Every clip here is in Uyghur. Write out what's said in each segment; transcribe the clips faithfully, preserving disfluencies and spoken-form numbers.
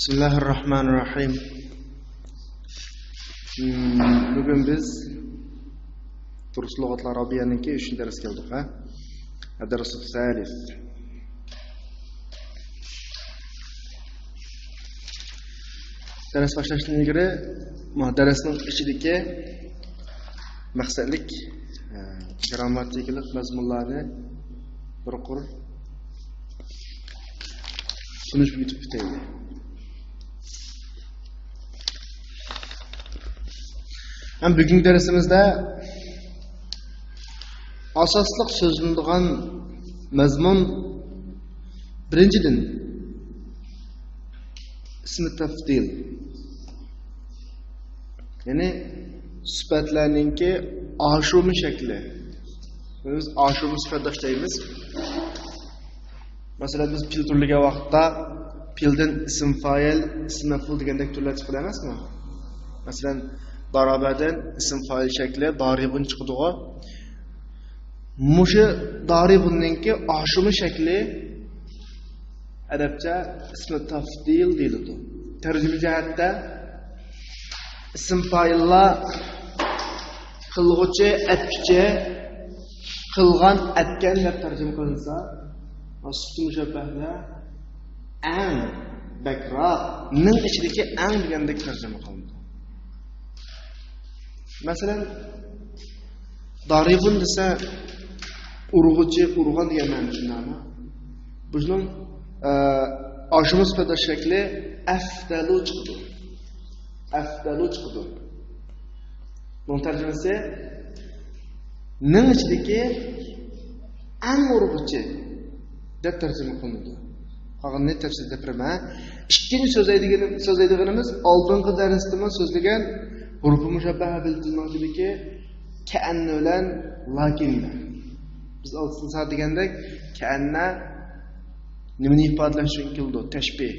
بىسمىللاھىرراھمانىرراھىم. مم، بۈگۈن بىز دۇرۇس لۇغەتلەر رابىيەنىڭكى ئۈچىنچى دەرسكە كەلدۇق، ھە؟ الدرس الثالث. دەرس باشلاشتىن ئىلگىرى، ما، دەرسنىڭ ئىچىدىكى مەقسەتلىك، ئە، گرامماتىكىلىق مەزمۇنلارنى بىر قۇر تونۇشۇپ ئۆتۈپ ئۆتەيلى. ھەم بۈگۈنكى دەرسىمىزدە ئاساسلىق سۆزلىنىدىغان مەزمۇن، بىرىنچىدىن، ئىسمى تەپدىل. يەنى سۈپەتلەرنىڭكى ئاشۇرما شەكلى. بىز ئاشۇرما سۈپەتداش دەيمىز. مەسىلەن، بىز پېئىل تۈرلىگەن ۋاقىتتا پېئىلدىن ئىسىم فائىل، ئىسىم مەپئۇل دېگەندەك تۈرلەر چىقىدۇ ئەمەسمۇ؟ مەسىلەن، دارابەدىن ئىسىم فائىل شەكلى دارىبۇن چىقىدىغۇ. مۇشۇ دارىبۇننىڭكى ئاشۇرما شەكلى ئەرەبچە ئىسمى تەفدىل دېيىلىدۇ. تەرجىمە جەھەتتە ئىسىم فائىللار قىلغۇچى، ئەتكۈچى، قىلغان، ئەتكەن دەپ تەرجىمە قىلىنسا، سۈپىتى مۇشەببەھلەر ئەڭ بەكراق، نىڭ ئىچىدىكى ئەڭ دېگەندەك تەرجىمە قىلىنىدۇ. مەسىلەن، دارىبۇن دېسە، ئۇرغۇچى، ئۇرغان دېگەن مەنىدە، شۇنداقمۇ؟ بۇنىڭ، ئە، ئاشۇرما سۈپەتداش شەكلى ئەفدەلۇ چىقىدۇ. ئەفدەلۇ چىقىدۇ. بۇنىڭ تەرجىمىسى نىڭ ئىچىدىكى ئەڭ ئۇرغۇچى دەپ تەرجىمە قىلىنىدۇ. قالغىنىنى تەپسىلدە بېرىمەن. ئىككىنچى سۆزلەيدىغىنى-، سۆزلەيدىغىنىمىز ئالدىنقى دەرستىمۇ سۆزلىگەن ھۇرۇپى مۇشەببەھە بىلەن تىلنىڭ ئىچىدىكى كەئەننە بىلەن لاكىننە. بىز ئالدىنقى سائەت دېگەندەك، كەئەننە نېمىنى ئىپادىلەش ئۈچۈن كېلىدۇ؟ تەشبىھ.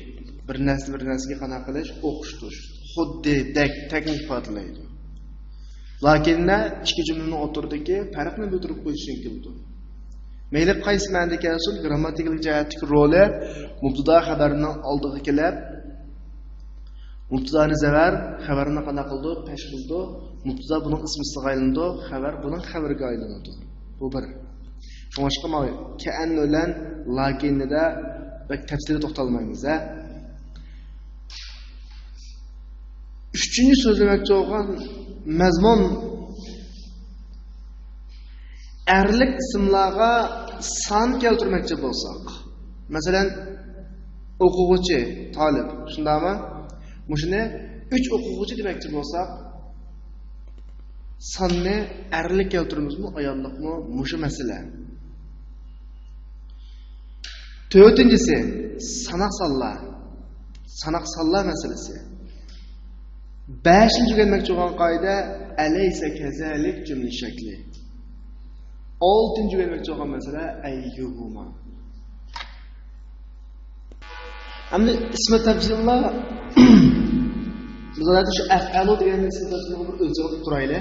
بىر نەرسىنى بىر نەرسىگە قانداق قىلىش؟ ئوخشىتىش. خۇددى، دەك، تەكنى ئىپادىلەيدۇ. لاكىننە ئىككى جۈملىنىڭ ئوتتۇرىدىكى پەرقنى بىلدۈرۈپ قويۇش ئۈچۈن كېلىدۇ. مەيلى قايسى مەنىدە كەلسۇن، گرامماتىكىلىق جەھەتتىكى رولى مۇبتىدا خەۋەرنىڭ ئالدىغا كېلىپ، مۇبتىدانى زەۋەر، خەۋەرنى قانداق قىلىدۇ؟ پەش قىلىدۇ. مۇبتىدا بۇنىڭ ئىسمىسىغا ئايلىنىدۇ، خەۋەر بۇنىڭ خەۋىرىگە ئايلىنىدۇ. بۇ بىر. شۇڭلاشقا مانا كەئەننە بىلەن لاكىننىدە بەك تەپسىلىي توختالمايمىز، ھە. ئۈچىنچى سۆزلىمەكچى بولغان مەزمۇن، ئەرلىك ئىسىملارغا سان كەلتۈرمەكچى بولساق، مەسىلەن، ئوقۇغۇچى، تالىپ، شۇنداقمۇ؟ مۇشۇنى ئۈچ ئوقۇغۇچى دېمەكچى بولساق، ساننى ئەرلىك كەلتۈرىمىزمۇ، ئاياللىقمۇ، مۇشۇ مەسىلە. تۆتىنچىسى، ساناق سانلار. ساناق سانلار مەسىلىسى. بەشىنچى ئۆگەنمەكچى بولغان قائىدە، ئەلەيسە كەزەلىك جۈملە شەكلى. ئالتىنچى ئۆگەنمەكچى بولغان مەسىلە، ئەييۇھۇما. ئەمدى ئىسمى تەپسىللا، بىز ھازىر شۇ ئەفئەلۇ دېگەن ئىسمى تەپسىلنى بىر ئۆلچەپ تۇرايلى.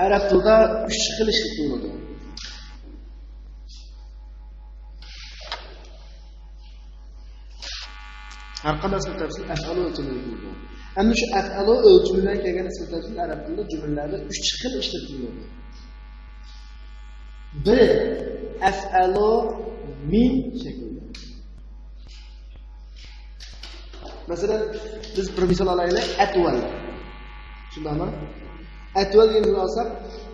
ئەرەب تىلىدا ئۈچ خىل ئىشلىتىلىدۇ. ھەر قانداق ئىسمى تەپسىل ئەفئەلۇ ئۆلچىمىگە كىرىدۇ. ئەمدى شۇ ئەفئەلۇ ئۆلچىمىگە كەلگەن ئىسمى تەپسىل ئەرەب تىلىدا جۈملىلەردە ئۈچ خىل ئىشلىتىلىدۇ. بىر، ئەفئەلۇ مىن شەكلىدە. مەسىلەن، بىز بىر مىسال ئالايلى، ئەتۋەل. شۇنداقمۇ؟ ئەتۋەل دېگەن سۆزنى ئالساق،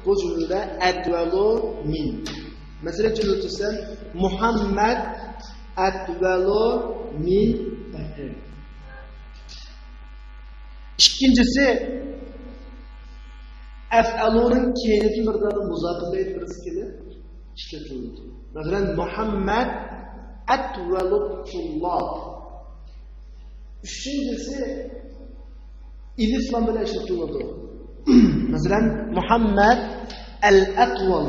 بۇ جۈملىدە ئەتۋەلۇ مىن. مەسىلەن، جۈملە تۈزسەم، مۇھەممەد ئەتۋەلۇ مىن بەكرىن. ئىككىنچىسى، ئەفئەلۇنىڭ كەينىدىن بىر دانە مۇزاپىدەك بىرسى كېلىپ ئىشلىتىلىدۇ. مەسىلەن، مۇھەممەد ئەتۋەلۇت تۇللاب. ئۈچىنچىسى، ئېلىف لام بىلەن ئىشلىتىلىدۇ. مەسىلەن، مۇھەممەد ئەل ئەتۋەل.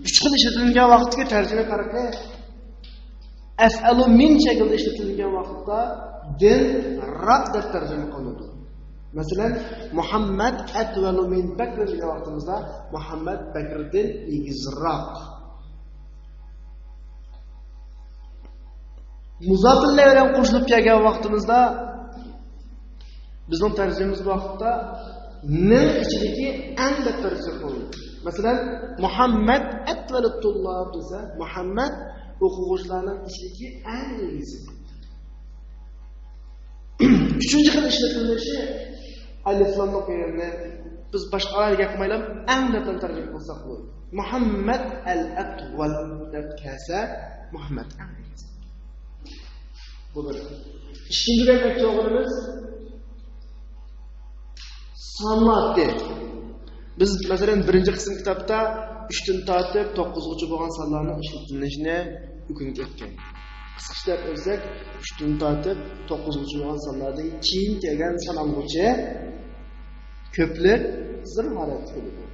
ئۈچ خىل ئىشلىتىلگەن ۋاقىتتىكى تەرجىمە پەرقى. ئەفئەلۇ مىن شەكلىدە ئىشلىتىلگەن ۋاقىتتا دىن راق دەپ تەرجىمە قىلىنىدۇ. مەسىلەن، مۇھەممەد ئەتۋەلۇ مىن بەكر دېگەن ۋاقتىمىزدا مۇھەممەد بەكردىن ئېگىزراق. مۇزاپىللەر بىلەن قوشۇلۇپ كەلگەن ۋاقتىمىزدا، بىزنىڭ تەرجىمىمىز بۇ ۋاقىتتا نىڭ ئىچىدىكى ئەڭ دەپ تەرجىمە قىلىنىدۇ. مەسىلەن، مۇھەممەد ئەتۋەلۇت تۇللاب دېسە، مۇھەممەد ئوقۇغۇچىلارنىڭ ئىچىدىكى ئەڭ ئىلگىرىسى. ئۈچىنچى خىل ئىشلىتىلىشى ئەلىفلامنىڭ يېرىنى بىز باشقىلارغا گەپ قىلمايلا ئەڭ دەپ تەرجىمە قىلساق بولىدۇ. مۇھەممەد ئەل ئەتۋەل دەپ كەلسە، مۇھەممەد ئەڭ ئىلگىرىسى. بۇ بىر. ئىككىنچى دېمەكچى بولغىنىمىز سانلار. بىز، مەسىلەن، بىرىنچى قىسىم كىتابتا ئۈچتىن تارتىپ توققۇزغىچە بولغان سانلارنىڭ ئىشلىتىلىشىنى ئۆگىنىپ ئۆتكەن. قىسقىچە دەپ ئۆتسەك، ئۈچتىن تارتىپ توققۇزغىچە بولغان سانلاردىن كېيىن كەلگەن سانالغۇچى كۆپلۈك زىر ھالەتتە كېلىدۇ.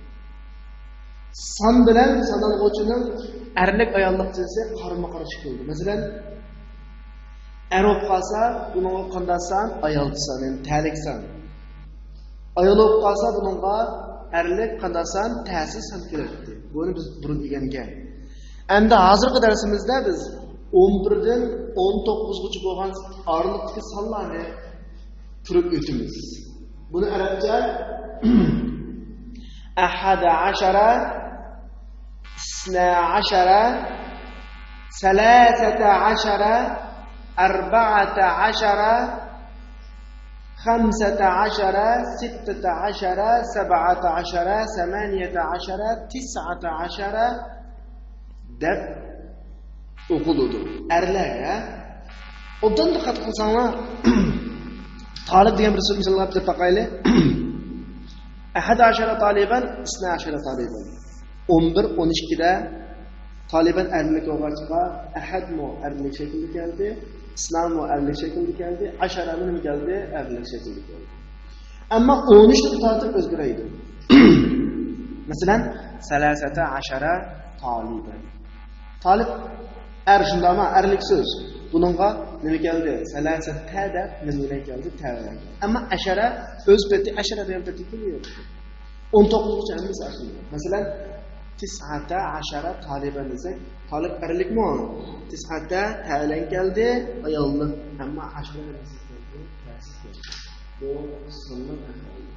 سان بىلەن سانالغۇچىنىڭ ئەرلىك ئاياللىق جىنسى قارىمۇ قارشى كېلىدۇ. مەسىلەن، ئەر بولۇپ قالسا، بۇنىڭغا قانداق سان؟ ئايالچە سان، يەنى تەلىك سان. ئايال بولۇپ قالسا، بۇنىڭغا ئەرلىك قانداق سان؟ تەسىز سان كېلەتتى. بۇنى بىز بۇرۇن ئۆگەنگەن. ئەمدى ھازىرقى دەرسىمىزدە بىز ئون بىردىن ئون توققۇزغىچە بولغان ئارىلىقتىكى سانلارنى كۆرۈپ ئۆتىمىز. بۇنى ئەرەبچە أحد عشر، اثنا عشر، ثلاثة عشر، أربعة عشر، خمسة عشر، ستة عشر، سبعة عشر، ثمانية عشر، تسعة عشر دەپ ئوقۇلىدۇ. ئەرلەرگە. ئوبدان دىققەت قىلساڭلار، تالىب دېگەن بىر سۆز مىسالغا دەپ باقايلى. أحد عشر طالبا، اثنا عشر طالبا. ئون بىر، ئون ئىككىدە تالىبان ئەرلىك بولغاچقا، ئەھەدمۇ ئەرلىك شەكىلدە كەلدى، ئىسلاممۇ ئەرلىك شەكىلدە كەلدى، ئەشەرەمۇ نېمە كەلدى؟ ئەرلىك شەكىلدە كەلدى. ئەمما ئون ئۈچتىن تارتىپ ئۆزگىرەيدۇ. مەسىلەن، سەلەسەتە ئەشەرە تالىبەن. تالىب ئەر، شۇنداقمۇ؟ ئەرلىك سۆز. بۇنىڭغا نېمە كەلدى؟ سەلەسەتە دەپ نېمە بىلەن كەلدى؟ تە بىلەن كەلدى. ئەمما ئەشەرە ئۆز پېتى، ئەشەرە دېگەن پېتى كېلىدۇ. ئون توققۇزغىچە ھەممىسى ئاشۇنداق. مەسىلەن، تىسئەتە ئەشەرە تالىبەن دېسەك، تالىب ئەرلىكمۇ؟ تىسئەتە تە بىلەن كەلدى، ئاياللىق. ئەمما ئەشەرە نېمىسىز كەلدى؟ تەسىز كەلدى. بۇ ساننىڭ ئەھۋالى.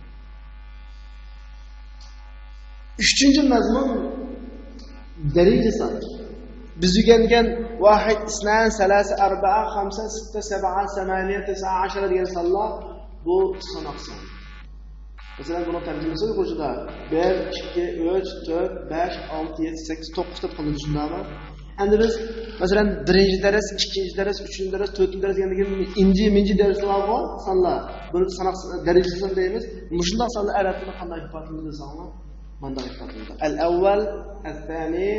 ئۈچىنچى مەزمۇن دەرىجە سان. بىز ئۆگەنگەن ۋاھىد، ئىسنان، سەلاسە، ئەربەئە، خەمسە، سىتتە، سەبئە، سەمانىيە، تىسئە، ئەشەرە دېگەن سانلار بۇ ساناق سان. مەسىلەن، بۇنىڭ تەرجىمىسى ئۇيغۇرچىدا بىر، ئىككى، ئۈچ، تۆت، بەش، ئالتە، يەتتە، سەككىز، توققۇز دەپ قىلىنىدۇ، شۇنداقمۇ؟ ئەمدى بىز، مەسىلەن، بىرىنچى دەرس، ئىككىنچى دەرس، ئۈچىنچى دەرس، تۆتىنچى دەرس دېگەندىكىن ئىنچە مىنچە دەرسلەرغۇ سانلار. بۇنى ساناق دەرىجىسى سان دەيمىز. مۇشۇنداق سانلار ئەرەبتىلدە قانداق ئىپادىلىنىدۇ دېسەڭلار، مانداق ئىپادىلىنىدۇ. الأول، الثاني،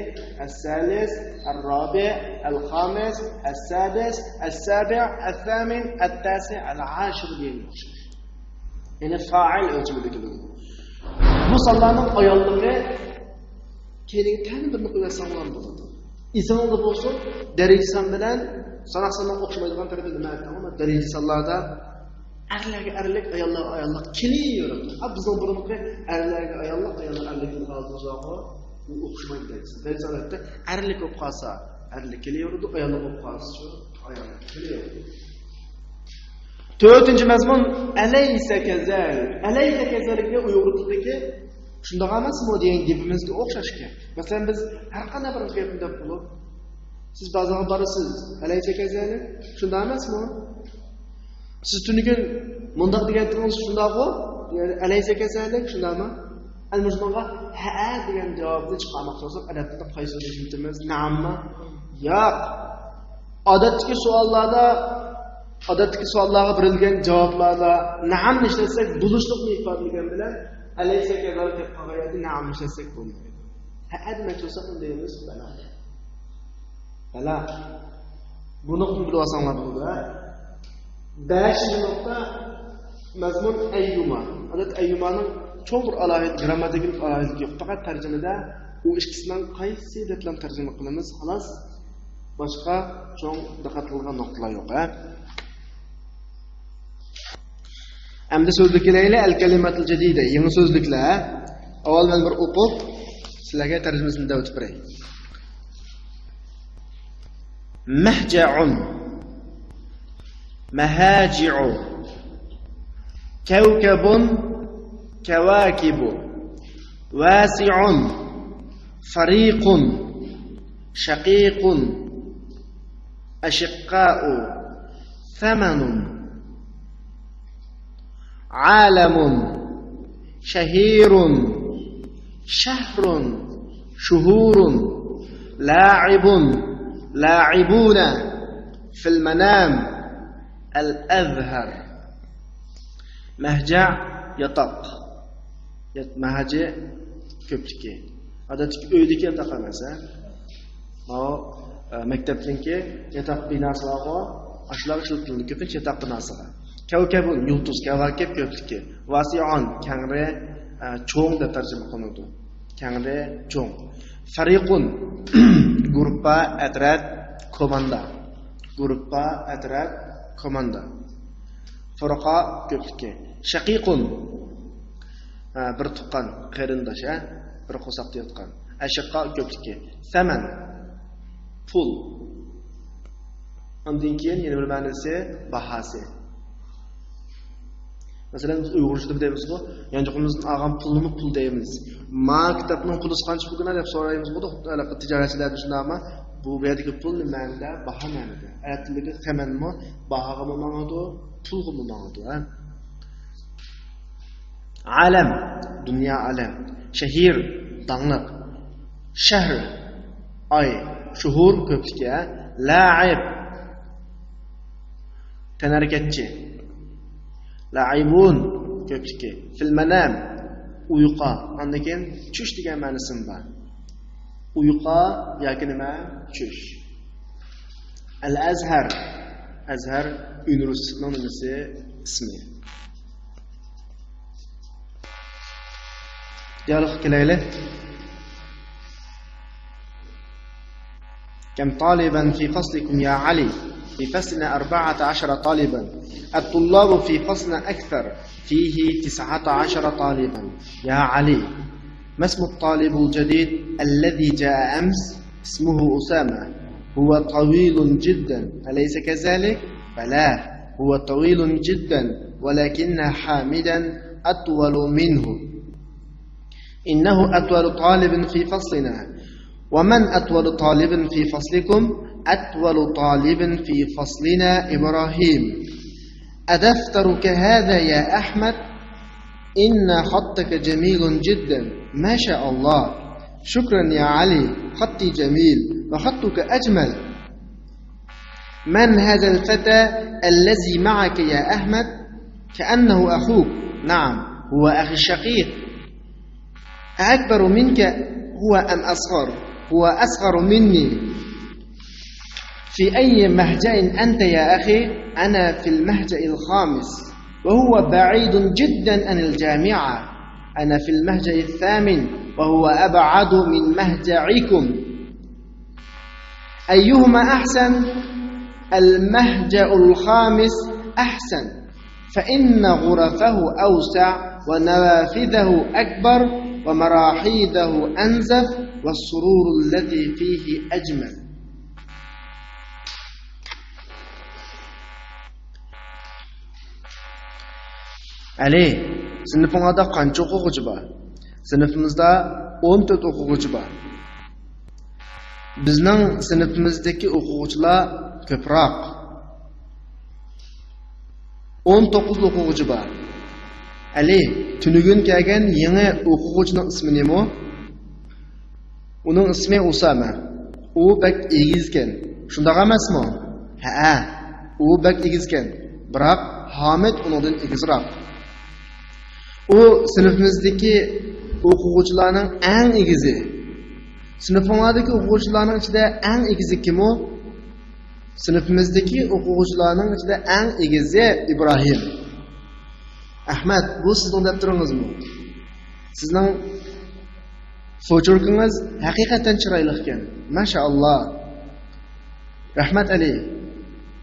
الثالث، الرابع، الخامس، السادس، السابع، الثامن، التاسع، العاشر دېگەنگە ئوخشاش. يەنى فائىل ئۆلچىمىدە كېلىدۇ. بۇ سانلارنىڭ ئاياللىقى كەينىگە تەنە بىرنى قويۇۋەتسەڭلار بولىدۇ. ئېسىڭىزدە بولسۇن، دەرىجە سان بىلەن ساناق ساننىڭ ئوخشىمايدىغان تەرىپى نېمە دېسەڭلار، دەرىجە سانلاردا ئەرلەرگە ئەرلىك، ئاياللارغا ئاياللىق كېلىۋېرىدۇ. ھە، بىزنىڭ بۇرۇنقى ئەرلەرگە ئاياللىق، ئاياللار ئەرلىك دېگەن ھالىتىمىز بارغۇ، بۇ ئوخشىمايدۇ دەرىجە سان. دەرىجە سان ئەلۋەتتە ئەرلىك بولۇپ قالسا ئەرلىك كېلىۋېرىدۇ، ئاياللىق بولۇپ قالسا ئاياللىق كېلىۋېرىدۇ. تۆتىنچى مەزمۇن، ئەلەيسە كەزەلىك. ئەلەيسە كەزەلىكنى ئۇيغۇر تىلىدىكى شۇنداق ئەمەسمۇ دېگەن گېپىمىزگە ئوخشاش گەپ. مەسىلەن، بىز ھەر قانداق بىر گەپنى دەپ بولۇپ، سىز بازارغا بارىسىز، ئەلەيسە كەزەلىك، شۇنداق ئەمەسمۇ؟ سىز تۈنۈگۈن مۇنداق دېگەنتىڭىز شۇنداقغۇ؟ يەنى ئەلەيسە كەزەلىك، شۇنداقمۇ؟ ئەنە مۇشۇنىڭغا ھەئە دېگەن جاۋابنى چىقارماقچى بولساق، ئەدەپتە قايسى سۆزنى ئىشلىتىمىز؟ نەئەممۇ؟ ياق. ئادەتتىكى سوئاللاردا، ئادەتتىكى سوئاللارغا بېرىلگەن جاۋابلاردا نەئەمنى ئىشلەتسەك، بولۇشلۇقنى ئىپادىلىگەن بىلەن، ئەلەيسە كەزەلىك دەپ قالغان يەردە نەئەمنى ئىشلەتسەك بولمايدۇ. ھەئە دېمەكچى بولساق، ئۇنى دەيمىز، بەلى. بەلى. بۇ نۇقتىنى بىلىۋالساڭلار بولىدۇ، ھە؟ بەشىنچى نۇقتا، مەزمۇن ئەييۇما. ئادەتتە ئەييۇمانىڭ چوڭ بىر ئالاھىدە، گرامماتىكىلىق ئالاھىدىلىكى يوق. پەقەت تەرجىمىدە ئۇ ئىككىسىنىڭ قايسى دەپلا تەرجىمە قىلىمىز، خالاس. باشقا چوڭ دىققەت قىلىدىغان نۇقتىلار يوق، ھە؟ ئەمدى سۆزلۈككە كېلەيلى، ئەل كەلىمەتۇل جەدىدە، يېڭى سۆزلۈكلەر. ئاۋۋال مەن بىر ئوقۇپ، سىلەرگە تەرجىمىسىنى دەۋېتىپ بېرەي. مەھجەئۇن. مهاجع، كوكب، كواكب، واسع، فريق، شقيق، أشقاء، ثمن، عالم، شهير، شهر، شهور، لاعب، لاعبون، في المنام، الأزهر. مهجع، ياتاق. يات-، مهجع، كۆپلۈكى. ئادەتتىكى ئۆيدىكى ياتاق ئەمەس، ھە؟ ماۋۇ، ئە، مەكتەپنىڭكى ياتاق بىناسى بارغۇ، ئاشۇلارغا ئىشلىتىلىدۇ، كۆپىنچە ياتاق بىناسىغا. كەۋكەبۇن، يۇلتۇز، كەۋاكىب، كۆپلۈكى. ۋاسىئۇن، كەڭرى، ئە، چوڭ دەپ تەرجىمە قىلىنىدۇ. كەڭرى، چوڭ. فەرىقۇن، گۇرۇپپا، ئەترەت، كوماندا. گۇرۇپپا، ئەترەت، كوماندا. فۇرقا، كۆپلۈكى. شەقىقۇن، ھە، بىر تۇغقان، قېرىنداش، ھە، بىر قورساقتا ياتقان. ئەشىققا، كۆپلۈكى. سەمەن، پۇل. ئاندىن كېيىن يەنە بىر مەنىسى باھاسى. مەسىلەن، بىز ئۇيغۇرچىدا دەيمىزغۇ، يانچۇقىمىزدىن ئالغان پۇلنىمۇ پۇل دەيمىز. ما كىتابنىڭ پۇلى قانچە بۇ كۈنى دەپ سورايمىزغۇ، تىجارەتچىلەردىن شۇنداقمۇ؟ بۇ يەردىكى پۇل نېمە مەنىدە؟ باھا مەنىدە. ئەرەب تىلىدىكى سەمەنمۇ باھاغىمۇ ماڭىدۇ، پۇلغىمۇ ماڭىدۇ، ھە؟ ئالەم، دۇنيا ئالەم. شەھىر، داڭلىق. شەھر، ئاي. شۇھۇر، كۆپلۈكى، ھە؟ لاعىب، تەنھەرىكەتچى. لاعىبۇن، كۆپلۈكى. فىل مەنام، ئۇيقا. ئاندىن كېيىن چۈش دېگەن مەنىسىمۇ بار. ئۇيقا ياكى نېمە؟ چۈش. ئەل ئەزھەر، ئەزھەر ئۇنىۋېرسىتېتنىڭ نېمىسى، ئىسمى. دىيالوگقا كېلەيلى. كم طالبا في فصلكم يا علي؟ في فصلنا أربعة عشر طالبا. الطلاب في فصلنا أكثر، فيه تسعة عشر طالبا. يا علي، ما اسم الطالب الجديد الذي جاء أمس؟ اسمه أسامة. هو طويل جدا، أليس كذلك؟ بلى، هو طويل جدا، ولكن حامدا أطول منه. إنه أطول طالب في فصلنا. ومن أطول طالب في فصلكم؟ أطول طالب في فصلنا إبراهيم. أدفترك هذا يا أحمد؟ إن خطك جميل جدا. ما شاء الله. شكرا يا علي، خطي جميل وخطك أجمل. من هذا الفتى الذي معك يا أحمد؟ كأنه أخوك. نعم، هو أخي الشقيق. أأكبر منك هو أم أصغر؟ هو أصغر مني. في أي مهجأ أنت يا أخي؟ أنا في المهجأ الخامس، وهو بعيد جدا عن الجامعة. أنا في المهجأ الثامن، وهو أبعد من مهجعكم. أيهما أحسن؟ المهجأ الخامس أحسن، فإن غرفه أوسع ونوافذه أكبر ومراحيضه أنظف والسرور الذي فيه أجمل. ئەلى، سىنىپىڭلاردا قانچە ئوقۇغۇچى بار؟ سىنىپىمىزدا ئون تۆت ئوقۇغۇچى بار. بىزنىڭ سىنىپىمىزدىكى ئوقۇغۇچىلار كۆپرەك. ئون توققۇز ئوقۇغۇچى بار. ئەلى، تۈنۈگۈن كەلگەن يېڭى ئوقۇغۇچىنىڭ ئىسمى نېمە؟ ئۇنىڭ ئىسمى ئۇسامە. ئۇ بەك ئېگىزكەن. شۇنداق ئەمەسمۇ؟ ھەئە، ئۇ بەك ئېگىزكەن. بىراق، ھامىد ئۇنىڭدىن ئېگىزراق. ئۇ سىنىپىمىزدىكى ئوقۇغۇچىلارنىڭ ئەڭ ئېگىزى. سىنىپىڭلاردىكى ئوقۇغۇچىلارنىڭ ئىچىدە ئەڭ ئېگىزى كىم ئۇ؟ سىنىپىمىزدىكى ئوقۇغۇچىلارنىڭ ئىچىدە ئەڭ ئېگىزى ئىبراھىم. ئەھمەد، بۇ سىزنىڭ دەپتىرىڭىزمۇ؟ سىزنىڭ سوچۇركىڭىز ھەقىقەتەن چىرايلىقكەن. ماشائاللا. رەھمەت ئەلى.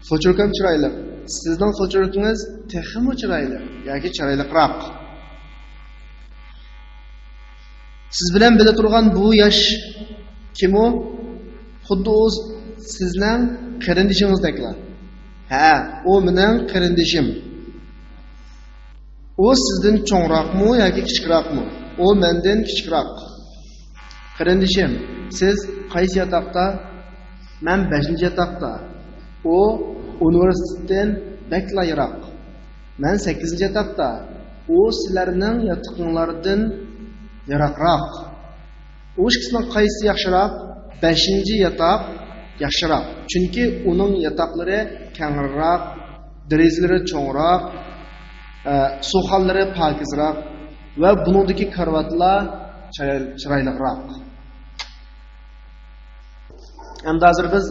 سوچۇركام چىرايلىق. سىزنىڭ سوچۇركىڭىز تېخىمۇ چىرايلىق ياكى چىرايلىقراق. سىز بىلەن بىللە تۇرغان بۇ ياش كىم ئۇ؟ خۇددى ئۇ سىزنىڭ قېرىندىشىڭىزدەكلا. ھە، ئۇ مېنىڭ قېرىندىشىم. ئۇ سىزدىن چوڭراقمۇ ياكى كىچىكراقمۇ؟ ئۇ مەندىن كىچىكراق. قېرىندىشىم، سىز قايسى ياتاقتا؟ مەن بەشىنچى ياتاقتا. ئۇ ئۇنىۋېرسىتېتتىن بەكلا يىراق. مەن سەككىزىنچى ياتاقتا. ئۇ سىلەرنىڭ ياتىقىڭلاردىن يىراقراق. ئۇ ئىككىسىنىڭ قايسىسى ياخشىراق؟ بەشىنچى ياتاق ياخشىراق. چۈنكى ئۇنىڭ ياتاقلىرى كەڭرىراق، دېرىزىلىرى چوڭراق، ئە، سۇخانلىرى پاكىزراق ۋە بۇنىڭدىكى كارىۋاتلار چىراي-، چىرايلىقراق. ئەمدى ھازىر بىز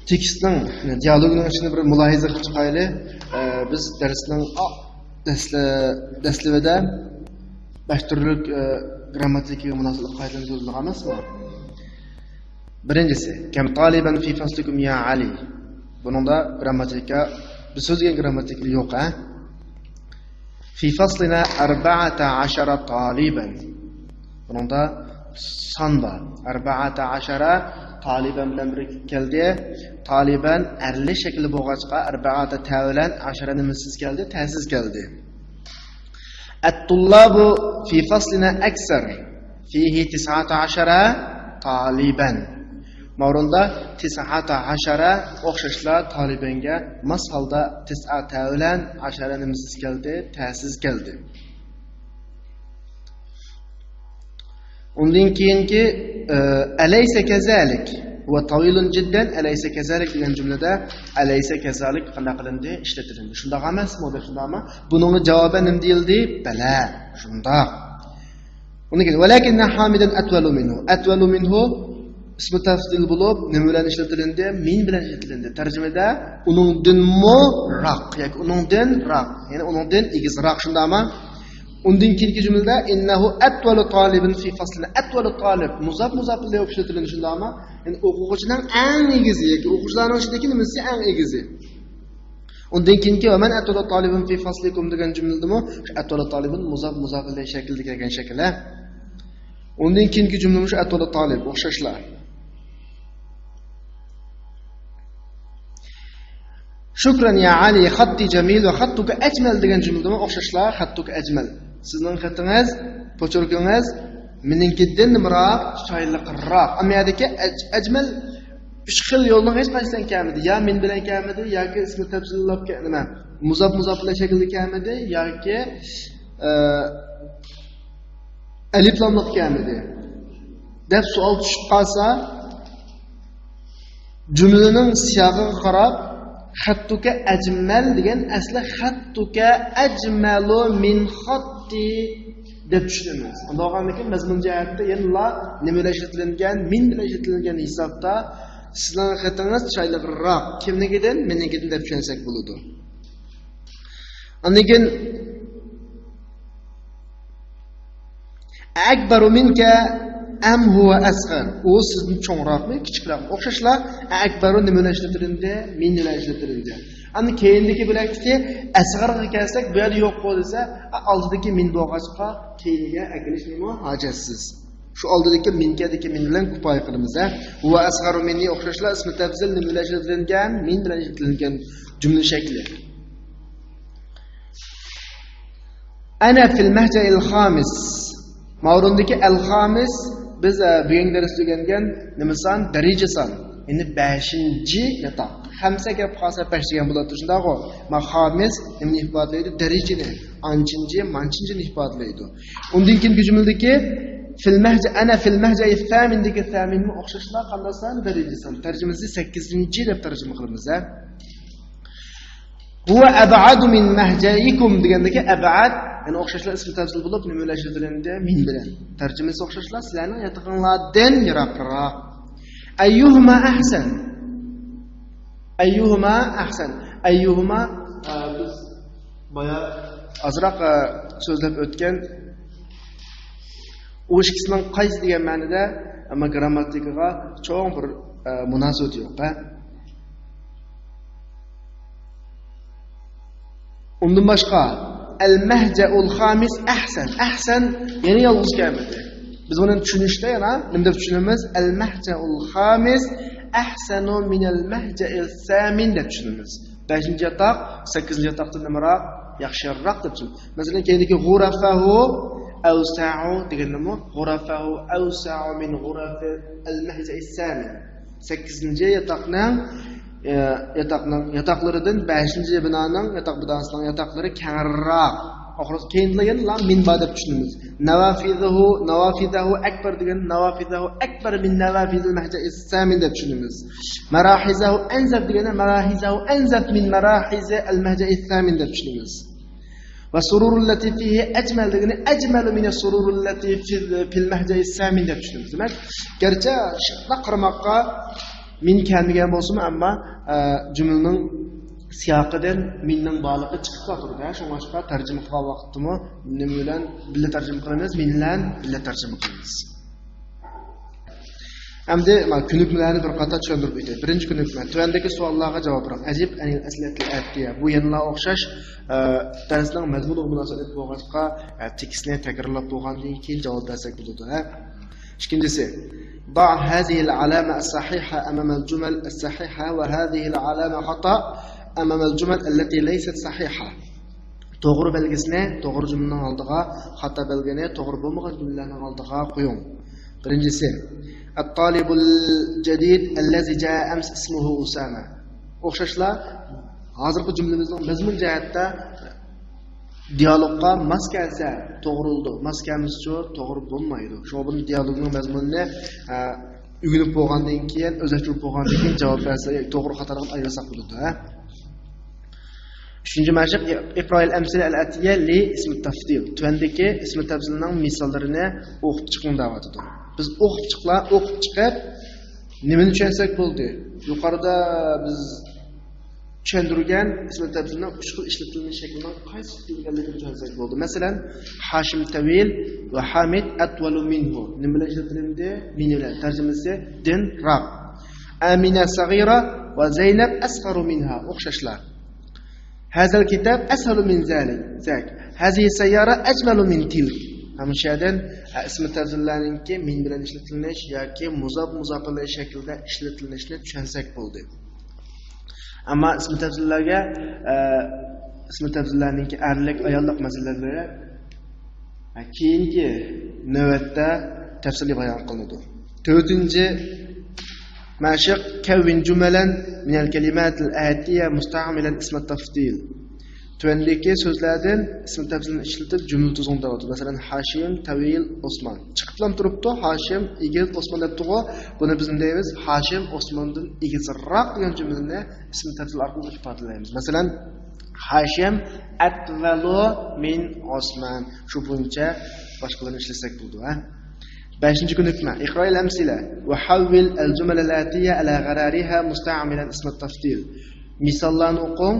تېكىستنىڭ، دىيالوگنىڭ ئىچىدە بىر مۇلاھىزە قىلىپ چىقايلى. ئە، بىز دەرسنىڭ ئا-، دەسلە-، دەسلىۋىدە بەش تۈرلۈك، ئە، گرامماتىكىغا مۇناسىۋەتلىك قائىدىلەرنى سۆزلىدۇق ئەمەسمۇ؟ بىرىنچىسى، كەم تالىبەن فى فەسلىكۇم يا ئەلى. بۇنىڭدا گرامماتىكا، بىز سۆزلىگەن گرامماتىكا يوق، ھە؟ فى فەسلىنا ئەربەئەتە ئەشەرە تالىبەن. بۇنىڭدا سان بار. ئەربەئەتە ئەشەرە تالىبەن بىلەن بىرگە كەلدى. تالىبەن ئەرلىك شەكلى بولغاچقا، ئەربەئەتە تە بىلەن ئەشەرە نېمىسىز كەلدى؟ تەسىز كەلدى. ئەتتۇللابۇ فى فەسلىنا ئەكسەر فىھى تىسئەتە ئەشەرە تالىبەن. ماۋرۇندا تىسئەتە ئەشەرە ئوخشاشلا تالىبەنگە ماس ھالدا تىسئەتە بىلەن ئەشەرە نېمىسىز كەلدى؟ تەسىز كەلدى. ئۇندىن كېيىنكى، ئە، ئەلەيسە كەزالىك ۋە تاۋىلۇن جىددەن ئەلەيسە كەزالىك دېگەن جۈملىدە ئەلەيسە كەزالىك قانداق قىلىندى؟ ئىشلىتىلىندى. شۇنداق ئەمەسمۇ؟ شۇنداقمۇ؟ بۇنىڭغا جاۋابەن نېمە دېيىلدى؟ بەلە، شۇنداق. ئۇنىڭ كېيىن، ۋەلەكىننە ھامىدەن ئەتۋەلۇ مىنھۇ. ئەتۋەلۇ مىنھۇ ئىسمى تەفزىل بولۇپ، نېمە بىلەن ئىشلىتىلىندى؟ مىن بىلەن ئىشلىتىلىندى. تەرجىمىدە ئۇنىڭدىنمۇ راق ياكى ئۇنىڭدىن راق، يەنى ئۇنىڭدىن ئېگىزراق، شۇنداقمۇ؟ ئۇندىن كېيىنكى جۈملىدە، ئىننەھۇ ئەتۋەلۇ تالىبىن فى فەسلىنە. ئەتۋەلۇ تالىب، مۇزاپ، مۇزاپ ئىلەيھى بولۇپ ئىشلىتىلىندى، شۇنداقمۇ؟ يەنى ئوقۇغۇچىنىڭ ئەڭ ئېگىزى ياكى ئوقۇغۇچىلارنىڭ ئىچىدىكى نېمىسى؟ ئەڭ ئېگىزى. ئۇندىن كېيىنكى ۋە مەن ئەتۋەلۇ تالىبىن فى فەسلىكۇم دېگەن جۈملىدىمۇ شۇ ئەتۋەلۇ تالىبىن مۇزاپ، مۇزاپ ئىلەيھى شەكلىدە كەلگەن شەكىل. ئۇندىن كېيىنكى جۈملىمۇ شۇ ئەتۋەلۇ تالىب، ئوخشاشلا. شۇكرەن يا ئەلى، خەتتى جەمىل ۋە خەتتۇكە ئەجمەل دېگەن جۈملىدىمۇ ئوخشاشلا، خەتتۇكە ئەجمەل. سىزنىڭ خېتىڭىز، پوچوركىڭىز مېنىڭكىدىن نېمىراق؟ چىرايلىقراق. ئەمما يەردىكى ئەج-، ئەجمەل ئۈچ خىل يولنىڭ ھېچ قايسىسىدىن كەلمىدى. يا مىن بىلەن كەلمىدى، ياكى ئىسمى تەپسىللاپ كە-، نېمە، مۇزاپ، مۇزاپ ئىلەيھى شەكلىدە كەلمىدى، ياكى، ئە، ئەلىپ لاملىق كەلمىدى دەپ سوئال چۈشۈپ قالسا، جۈملىنىڭ سىياقىغا قاراپ، خەتتۇكە ئەجمەل دېگەن ئەسلى خەتتۇكە ئەجمەلۇ مىن خەتتى دەپ چۈشىنىمىز. ئۇنداق بولغاندىكىن مەزمۇن جەھەتتە يەنىلا نېمە بىلەن ئىشلىتىلگەن؟ مىن بىلەن ئىشلىتىلگەن ھېسابتا سىزنىڭ خېتىڭىز چىرايلىقراق. كىمنىڭكىدىن؟ مېنىڭكىدىن دەپ چۈشەنسەك بولىدۇ. ئاندىن كېيىن ئەكبەرۇ مىنكە ئەم ھۇۋە ئەسغەر. ئۇ سىزدىن چوڭراقمۇ، كىچىكراقمۇ؟ ئوخشاشلا، ئەكبەرۇ نېمە بىلەن ئىشلىتىلىندى؟ مىن بىلەن ئىشلىتىلىندى. ئەمدى كەينىدىكى بۆلەكتىكى ئەسغەرغا كەلسەك، بۇ يەردە يوق بولدى دېسە، ئالدىدىكى مىن بولغاچقا، كەينىگە ئەكېلىش نېمە؟ ھاجەتسىز. شۇ ئالدىدىكى مىنكەدىكى مىن بىلەن كۇپايە قىلىمىز، ھە. ھۇۋە ئەسغەرۇ مىننى ئوخشاشلا ئىسمى تەپزىل نېمە بىلەن ئىشلىتىلگەن؟ مىن بىلەن ئىشلىتىلگەن جۈملە شەكلى. ئەنە فىل مەھجەئىل خامىس. ماۋرۇندىكى ئەل خامىس، بىز، ئە، بۈگۈنكى دەرستە ئۆگەنگەن نېمە سان؟ دەرىجە سان. يەنى بەشىنچى ياتاق. خەمسە كەپ قالسا بەش دېگەن بولاتتى، شۇنداقغۇ؟ ما خامىس نېمىنى ئىپادىلەيدۇ؟ دەرىجىنى. ئانچىنچى، مانچىنچىنى ئىپادىلەيدۇ. ئۇندىن كېيىنكى جۈملىدىكى فىل مەھجە، ئەنە فىل مەھجەئى سامىندىكى سامىنمۇ ئوخشاشلا قانداق سان؟ دەرىجە سان. تەرجىمىسى سەككىزىنچى دەپ تەرجىمە قىلىمىز، ھە. ھۇۋە ئەبئەدۇ مىن مەھجەئىكۇم دېگەندىكى ئەبئەد، يەنى ئوخشاشلا ئىسمى تەپزىل بولۇپ، نېمە بىلەن ئىشلىتىلىندى؟ مىن بىلەن. تەرجىمىسى ئوخشاشلا سىلەرنىڭ ياتىقىڭلاردىن يىراقراق. ئەييۇھۇما ئەھسەن. ئەييۇھۇما ئەھسەن. ئەييۇھۇما، ئە، بىز بايا ئازراق، ئە، سۆزلەپ ئۆتكەن ئۇ ئىككىسىنىڭ قايسى دېگەن مەنىدە، ئەمما گرامماتىكىغا چوڭ بىر، ئە، مۇناسىۋىتى يوق، ھە؟ ئۇندىن باشقا، ئەل مەھجەئۇل خامىس ئەھسەن. ئەھسەن يەنە يالغۇز كەلمىدى. بىز بۇنى چۈشىنىشتە يەنە نېمە دەپ چۈشىنىمىز؟ ئەل مەھجەئۇل خامىس ئەھسەنۇ مىنەل مەھجەئىل سامىن دەپ چۈشىنىمىز. بەشىنچى ياتاق سەككىزىنچى ياتاقتىن نېمىراق؟ ياخشىراق دەپ چۈشىنىمىز. مەسىلەن، كەينىدىكى غۇرەفەھۇ ئەۋسەئۇ دېگەندىمۇ، غۇرەفەھۇ ئەۋسەئۇ مىن غۇرەفى ئەل مەھجەئىس سامىن. سەككىزىنچى ياتاقنىڭ، ئە، ياتاقنىڭ، ياتاقلىرىدىن بەشىنچى بىنانىڭ، ياتاق بىناسىنىڭ ياتاقلىرى كەڭرىراق. ئاخىرى كېيىنلا يەنە مىن بار دەپ چۈشىنىمىز. نەۋافىزەھۇ، نەۋافىزەھۇ ئەكبەر دېگەن، نەۋافىزەھۇ ئەكبەر مىن نەۋافىزىل مەھجەئىس سامىن دەپ چۈشىنىمىز. مەراھىزەھۇ ئەنزەف دېگەندە، مەراھىزەھۇ ئەنزەف مىن مەراھىزە ئەل مەھجەئىس سامىن دەپ چۈشىنىمىز. ۋە سۇرۇرۇللەتى فىھى ئەجمەل دېگەندە، ئەجمەلۇ مىنە سۇرۇرۇللەتى فىل، فىل مەھجەئىس سامىن دەپ چۈشىنىمىز. دېمەك، گەرچە شۇنداق قارىماققا مىن كەلمىگەن بولسىمۇ، ئەمما، ئە، جۈملىنىڭ سىياقىدىن مىننىڭ بارلىقى چىقىپ تۇرىدۇ. شۇڭلاشقا تەرجىمە قىلغان ۋاقىتتىمۇ نېمە بىلەن بىللە تەرجىمە قىلىمىز؟ مىن بىلەن بىللە تەرجىمە قىلىمىز. ئەمدى مانا كۆنۈكمىلەرنى بىر قاتار چۈشەندۈرۈپ ئۆتەي. بىرىنچى كۆنۈكمە، تۆۋەندىكى سوئاللارغا جاۋاب بېرىڭ. ئەجىب ئەنىل ئەسئىلەتىل ئەتىيە. بۇ يەنىلا ئوخشاش، ئە، دەرسنىڭ مەزمۇنىغا مۇناسىۋەتلىك بولغاچقا، ئە، تېكىستنى تەكرارلاپ بولغاندىن كېيىن جاۋاب بەرسەك بولىدۇ، ھە. ئىككىنچىسى، ضع هذه العلامة الصحيحة أمام الجمل الصحيحة وهذه العلامة خطأ أمام الجمل التي ليست صحيحة. توغرا بەلگىسىنى توغرا جۈملىنىڭ ئالدىغا، خاتا بەلگىنى توغرا بولمىغان جۈملىلەرنىڭ ئالدىغا قويۇڭ. بىرىنچىسى، الطالب الجديد الذي جاء أمس اسمه أسامة. ئوخشاشلا، ھازىرقى جۈملىمىزنىڭ مەزمۇن جەھەتتە دىيالوگقا ماس كەلسە توغرا بولىدۇ، ماس كەلمىسىچۇ توغرا بولمايدۇ. شۇڭا بۇنى دىيالوگنىڭ مەزمۇنىنى، ئە، ئۆگىنىپ بولغاندىن كېيىن، ئۆزلەشتۈرۈپ بولغاندىن كېيىن جاۋاب بەرسە، توغرا خاتالىقىنى ئايرىساق بولىدۇ، ھە. ئۈچىنچى مەشىق، اقرأ الأمثلة الآتية لاسم التفضيل. تۆۋەندىكى ئىسمى تەپزىلنىڭ مىساللىرىنى ئوقۇپ چىقىڭ دەۋاتىدۇ. بىز ئوقۇپ چىقلا، ئوقۇپ چىقىپ، نېمىنى چۈشەنسەك بولدى؟ يۇقىرىدا بىز چۈشەندۈرگەن ئىسمى تەپزىلنىڭ ئۈچ خىل ئىشلىتىلمە شەكلىنىڭ قايسى ئىشلىتىلگەنلىكىنى چۈشەنسەك بولدى. مەسىلەن، ھاشىم تەۋىل ۋە ھامىد ئەتۋەلۇ مىنھۇ. نېمە بىلەن ئىشلىتىلدى؟ مىن بىلەن. تەرجىمىسى دىنراق. ئامىنە سەغىرە ۋە زەينەب ئەسغەرۇ مىنھا. ئوخشاشلا. ھازال كىتاب ئەسھەلۇ مىن زالىك، زاك. ھازىھى سەييارە ئەجمەلۇ مىن تىلك. ھەم شۇ يەردىن، ئە، ئىسمى تەپزىللەرنىڭكى مىن بىلەن ئىشلىتىلىش ياكى مۇزاپ، مۇزاپ ئىلەيھ شەكلىدە ئىشلىتىلىشىنى چۈشەنسەك بولدى. ئەمما ئىسمى تەپزىللەرگە، ئە، ئىسمى تەپزىللەرنىڭكى ئەرلىك، ئاياللىق مەسىلىلىرى، ئە، كېيىنكى نۆۋەتتە تەپسىلىي بايان قىلىنىدۇ. تۆتىنچى مەشىق، كەۋۋىن جۈمەلەن مىنەل كەلىماتىل ئەتىيە مۇستەئمىلەن ئىسمە تەفدىل. تۆۋەندىكى سۆزلەردىن ئىسمى تەپزىلنى ئىشلىتىپ جۈملە تۈزۈڭ دەۋاتىدۇ. مەسىلەن، ھاشىم، تەۋىل، ئوسمان. چىقىپلام تۇرۇپتۇ، ھاشىم، ئېگىز، ئوسمان دەپتىغۇ. بۇنى بىز نېمە دەيمىز؟ ھاشىم ئوسماندىن ئېگىزراق دېگەن جۈملىنى ئىسمى تەپزىل ئارقىلىق ئىپادىلەيمىز. مەسىلەن، ھاشىم ئەتۋەلۇ مىن ئوسمان. شۇ بويىچە باشقىلارنى ئىشلەتسەك بولىدۇ، ھە؟ بەشىنچى كۆنۈكمە. اقرأ الأمثلة وحول الجمل الآتية على غرارها مستعملا اسم التفضيل. مىساللارنى ئوقۇڭ.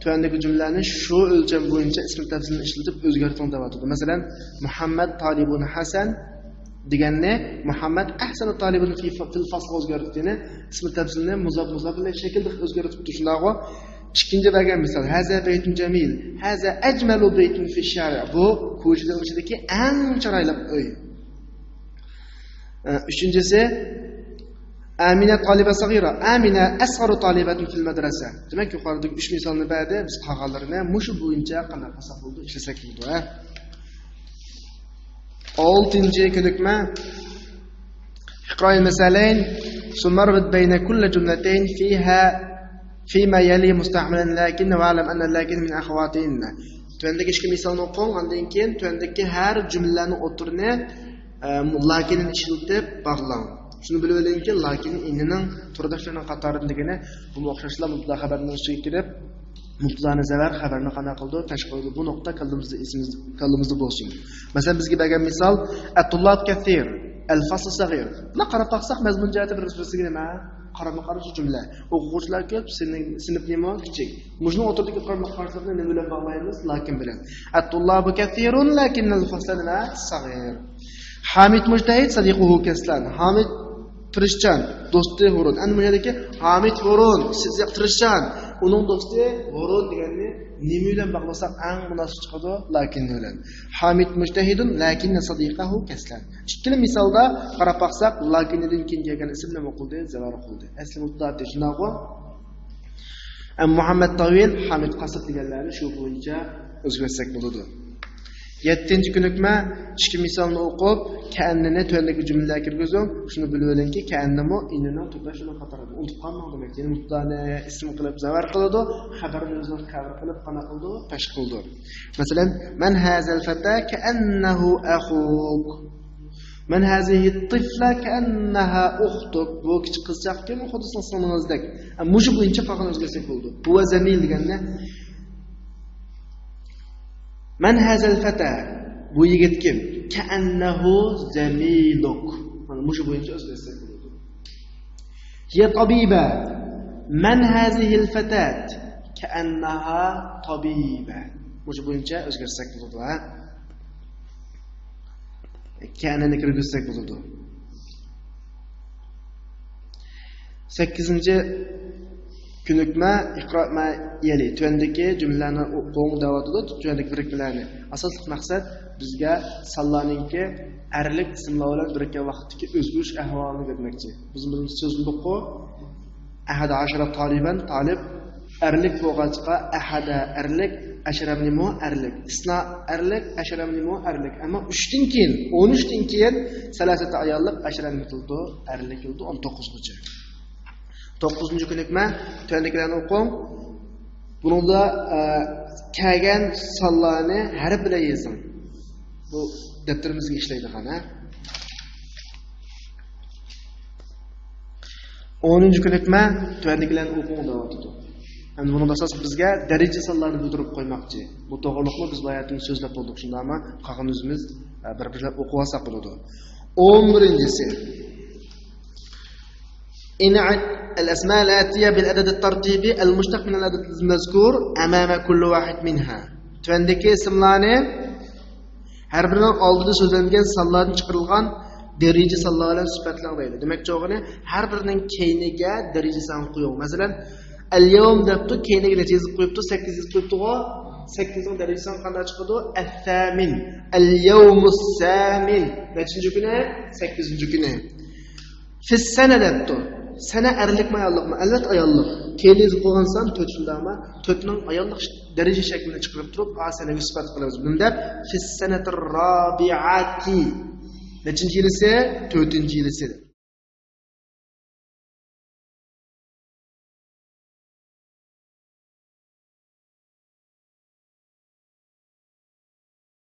تۆۋەندىكى جۈملىلەرنى شۇ ئۆلچەم بويىچە ئىسمى تەپزىلنى ئىشلىتىپ ئۆزگەرتىڭ دەۋاتىدۇ. مەسىلەن، مۇھەممەد تالىبۇن ھەسەن دېگەننى مۇھەممەد ئەھسەنۇ تالىبۇن فى، فىل فەسلغا ئۆزگەرتىپتۇ. يەنى ئىسمى تەپزىلنى مۇزاپ، مۇزاپ ئىلەيھ شەكىلدە ئۆزگەرتىپتۇ. شۇنداقغۇ؟ ئىككىنچى بەرگەن مىسال، ھازا بەيتۇن جەمىل، ھازا ئەجمەلۇ بەيتۇن فىش شارىئ. بۇ كوچىنىڭ ئىچىدىكى ئەڭ چىرايلىق ئۆي. ئە، ئۈچىنچىسى، ئامىنە تالىبە سەغىرە، ئامىنە ئەسغەرۇ تالىبەتىن فىل مەدرەسە. دېمەك، يۇقىرىدىكى ئۈچ مىسالنى بەردى، بىز قالغانلىرىنى مۇشۇ بويىچە قانداق قىلساق بولىدۇ، ئىشلىسەك بولىدۇ، ھە؟ ئالتىنچى كۆنۈكمە. اقرأ المثالين ثم اربط بين كل جملتين فيها فيما يلي مستعملا لكن واعلم أن لكن من أخوات إن. تۆۋەندىكى ئىككى مىسالنى ئوقۇڭ، ئاندىن كېيىن تۆۋەندىكى ھەر جۈملىلەرنىڭ ئوتتۇرىنى، ئە، لەكىننى ئىشلىتىپ باغلاڭ. شۇنى بىلىۋېلىڭكى، لەكىن ئىننىڭ تورداشلىرىنىڭ قاتارىدىن دېگىنى، بۇمۇ ئوخشاشلا مۇبتەدا خەبەرنىڭ ئۈستىگە كىرىپ، مۇبتەدانى زەۋەر خەبەرنى قانداق قىلىدۇ؟ تەشۋىق قىلىدۇ. بۇ نۇقتا كاللىمىزدا، ئېسىمىز-، كاللىمىزدا بولسۇن. مەسىلەن، بىزگە بەرگەن مىسال، ئەتتۇللاب كەسىر، ئەلفەسلى سەغىر. بۇنداق قاراپ باقساق، مەزمۇن جەھەتتە بىر بىرسىگە نېمە؟ قارىما قارشى جۈملە. ئوقۇغۇچىلار كۆپ، سىنىپ، سىنىپ نېمە؟ كىچىك. مۇشۇنىڭ ئوتتۇرىدىكى قارىما قارشىلىقنى نېمە بىلەن باغلايمىز؟ لەكىن بىلەن. ئەتتۇللابۇ كەسىرۇن لەكىننەل فەسلە نېمە؟ سەغىر. ھامىد مۇجتەھىد سەدىقۇھۇ كەسلان. ھامىد تىرىشچان، دوستى ھۇرۇن. ئەنە بۇ يەردىكى ھامىد ھۇرۇن، سىدىق تىرىشچان، ئۇنىڭ دوستى ھۇرۇن دېگەننى نېمە بىلەن باغلىساق ئەڭ مۇناسىپ چىقىدۇ؟ لەكىن بىلەن. ھامىد مۇجتەھىدۇن لەكىننە سەدىقەھۇ كەسلان. ئىككىلا مىسالدا قاراپ باقساق، لەكىننىدىن كېيىن كەلگەن ئىسىم نېمە قىلدى؟ زەۋەر قىلدى. ئەسلى مۇبتەدا شۇنداقغۇ؟ ئەم مۇھەممەد تاۋىل، ھامىد قاسىر دېگەنلەرنى شۇ بويىچە ئۆزگەرتسەك بولىدۇ. يەتتىنچى كۆنۈكمە، ئىككى مىسالنى ئوقۇپ، كەئەننىنى تۆۋەندىكى جۈملىلەرگە كىرگۈزۈڭ. شۇنى بىلىۋېلىڭكى، كەئەننىمۇ ئىننىنىڭ تۇرداشلىرىنىڭ قاتارىدا. ئۇنتۇپ قالماڭ دېمەكچى. يەنى مۇبتادانى ئىسىم قىلىپ زەۋەر قىلىدۇ، خەبەرنى ئۆزىنىڭ خەۋەر قىلىپ قانداق قىلىدۇ؟ پەش قىلىدۇ. مەسىلەن، مەن ھازەل فەتا كەئەننەھۇ ئەخۇك. مەن ھازىھىت تىفلا كەئەننەھا ئۇختۇك. بۇ كىچىك قىزچاقكى، بۇ خۇددى سىڭلىڭىزدەك. مۇشۇ بويىچە قالغان ئۆزگەرتسەك بولىدۇ. ھۇۋا زەمىل دېگەندە، مەن ھازەل فەتا، بۇ يىگىت كىم؟ كەئەننەھۇ زەمىلۇك. مانا مۇشۇ بويىچە ئۆزگەرتسەك بولىدۇ. هي طبيبة. من هذه الفتاة؟ كأنها طبيبة. مۇشۇ بويىچە ئۆزگەرتسەك بولىدۇ، ھە؟ كەئەننىنى كىرگۈزسەك بولىدۇ. سەككىزىنچى كۆنۈكمە، اقرأ ما يلي. تۆۋەندىكى جۈملىلەرنى ئوقۇڭ دەۋاتىدۇ، تۆۋەندىكى بىرىكمىلەرنى. ئاساسلىق مەقسەت بىزگە سانلارنىڭكى ئەرلىك ئىسىملار بىلەن بىرىككەن ۋاقىتتىكى ئۆزگىرىش ئەھۋالىنى كۆرمەكچى. بىز بۇنى سۆزلىدۇققۇ، ئەھەدە ئاشىرا تالىبەن، تالىب ئەرلىك بولغاچقا، ئەھەدە ئەرلىك، ئەشرەنىمۇ ئەرلىك، ئىسنا ئەرلىك، ئەشرەنىمۇ ئەرلىك. ئەمما ئۈچتىن كېيىن، ئون ئۈچتىن كېيىن سەلاسەتە ئاياللىق ئەشرەنىم كېلىدۇ، ئەرلىك كېلىدۇ، ئون توققۇزغىچە. توققۇزىنچى كۆنۈكمە، تۆۋەندىكىلەرنى ئوقۇڭ. بۇنىڭدا، ئە، كەلگەن سانلارنى ھەرپ بىلەن يېزىڭ. بۇ دەپتىرىمىزگە ئىشلەيدىغان، ھە؟ ئونىنچى كۆنۈكمە، تۆۋەندىكىلەرنى ئوقۇڭ دەۋاتىدۇ. ئەمدى بۇنىڭدا ئاساس بىزگە دەرىجە سانلارنى بىلدۈرۈپ قويماقچى. بۇ توغرىلىقمۇ بىز باياتىن سۆزلەپ بولدۇق. شۇنداقمۇ؟ قالغان ئۆزىمىز، ئە، بىر-بىرلەپ ئوقۇۋالساق بولىدۇ. ئون بىرىنچىسى. إن ع-، الأسماء الآتية بالعدد الترتيبي المشتق من العدد المذكور أمام كل واحد منها. تۆۋەندىكى ئىسىملارنى ھەر بىرىنىڭ ئالدىدا سۆزلەنگەن سانلاردىن چىقىرىلغان دەرىجە سانلار بىلەن سۈپەتلەڭ دەيدۇ. دېمەكچى بولغىنى، ھەر بىرىنىڭ كەينىگە دەرىجە سان قويۇڭ. مەسىلەن، ئەل يەۋم دەپتۇ، كەينىگە نەچچە يېزىپ قويۇپتۇ؟ سەككىز يېزىپ قويۇپتۇغۇ؟ سەككىزنىڭ دەرىجە سانى قانداق چىقىدۇ؟ ئەسسامىن. ئەل يەۋمۇس سامىن. نەچچىنچى كۈنى؟ سەككىزىنچى كۈنى. فىسسەنە دەپتۇ. سەنە ئەرلىكمۇ ئاياللىقمۇ؟ ئەلۋەتتە ئاياللىق. كەينىگە يېزىپ قويغان سان تۆت شۇنداقمۇ؟ تۆتنىڭ ئاياللىق ش-، دەرىجە شەكلىنى چىقىرىپ تۇرۇپ، ئا سەنەگە سۈپەت قىلىمىز. بۇنى دەپ، فىسسەنەتىر رابىئاتى. نەچچىنچى يىلىسى؟ تۆتىنچى يىلىسى.